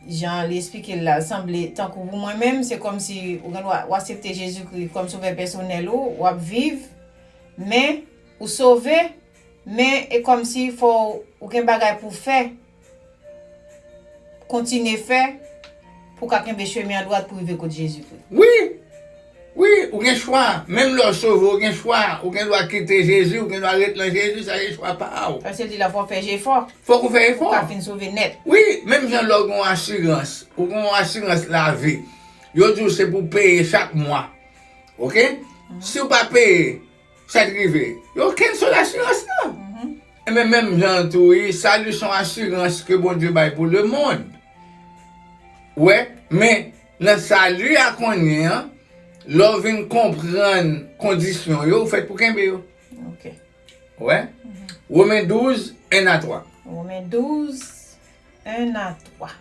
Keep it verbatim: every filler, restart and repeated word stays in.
Jan li eksplike l la, l sanble tankou pou mwen menm, se kòmsi ou gen dwa, w aksepte Jezikri kòm sovè pèsonèl ou, w ap viv, men ou sove, men e kòmsi fò w gen bagay pou w fè, kontinye fè, pou w ka kenbe chemen an dwat pou rive kot Jezikri. Wi, wi, ou gen chwa. Menm lè w sove, ou gen chwa. Ou gen dwa kite Jezi, ou gen dwa ret nan Jezi, sa se chwa pa w. Paske l di la fò w fè jefò. Fòk ou fè efò. Pou w ka fin sove nèt. Wi, menm jan lè w gen yon asirans, ou gen yon asirans lavi. Yo di w se pou w peye chak mwa. Oke? Si w pa peye, sa k rive? Yo cancel asirans lan. Enben, menm jan an tou, wi, sali se yon asirans ke Bondye bay pou lemonn. Ou wè, men nan sali a kounye a, lè w vin konprann kondisyon yo, ou fèt pou kenbe yo. Ok. Ou wè? Women douz, en a twa. Women douz, en a twa.